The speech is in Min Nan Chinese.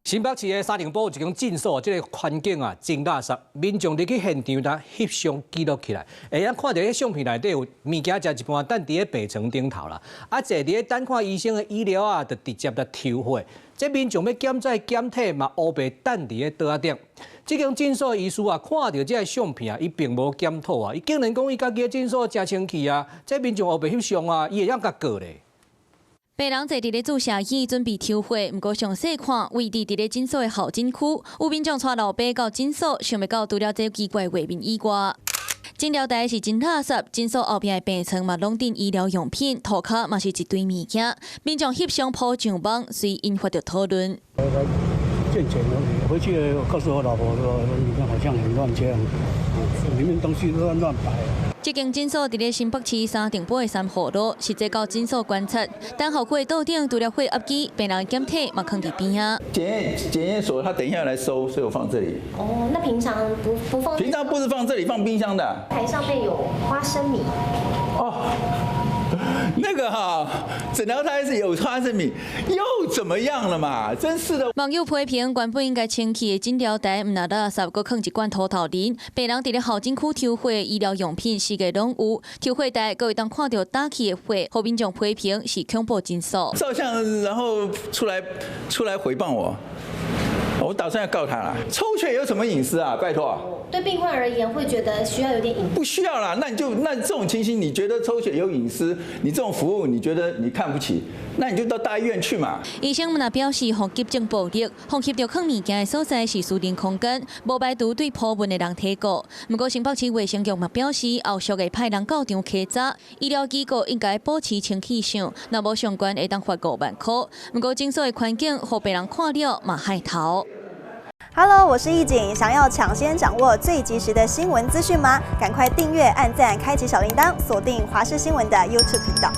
新北市的三重埔有一間診所，這个環境啊真垃圾，民眾入去現場呾翕相記錄起來。會當看著彼相片內底有物件食一半，擲佇咧病床頂頭啦。啊，坐佇咧等看醫生的醫療啊，就直接來抽血。這民眾欲檢查檢體嘛，烏白擲佇咧桌仔頂。這間診所的醫師啊，看著這个相片啊，伊並無檢討啊，伊竟然講伊家己的診所誠清氣啊，這民眾烏白翕相啊，伊會當共告咧。病人坐佇咧注射椅準備抽血，毋過詳細看位置佇咧診所的候診區，有民眾帶老爸到診所，想袂到除了這奇怪畫面以外，診療台是真垃圾，診所後壁的病床嘛攏擲醫療用品，塗跤嘛是一堆物件，民眾翕相 po 上網，隨引發著討論。健檢回去我告訴我老婆說，裡面好像很亂這樣，裡面東西都亂亂擺。這間診所佇咧新北市三重埔的三和路，實際到診所觀察，等候區的桌頂除了血壓機，病人檢體嘛囥佇邊仔。檢驗所，他等一下來收，所以我放這裡。哦，那平常不放？平常不是放這裡，放冰箱的。台上面有花生米。哦，那個哈，診療台是有花生米，又怎麼樣了嘛？真是的。網友批評，原本應該清氣的診療台，毋但垃圾，閣囥一罐塗頭磷。病人佇咧候診區抽血，醫療用品四界攏有，抽血台閣會當看著打氣的血，予民眾批評是恐怖診所。照相，然後出來誹謗我，我打算要告他了。抽血有什麼隱私啊？拜託。對病患而言，會覺得需要有點隱。不需要啦，那你就那這種情形，你覺得抽血有隱私？你這種服務，你覺得你看不起？那你就到大醫院去嘛。醫生們表示，予急症暴力，予翕著囥物件的所在是私人空間，無排除對 po 文的人提告。毋過新北市衛生局嘛表示，後續會派人到場稽查，醫療機構應該保持清氣相，若無相關會當罰5萬箍。毋過診所的環境，予病人看了嘛害頭。 Hello，我是易景，想要搶先掌握最及時的新聞資訊嗎？趕快訂閱、按讚、開啟小鈴鐺，鎖定華視新聞的 YouTube 頻道。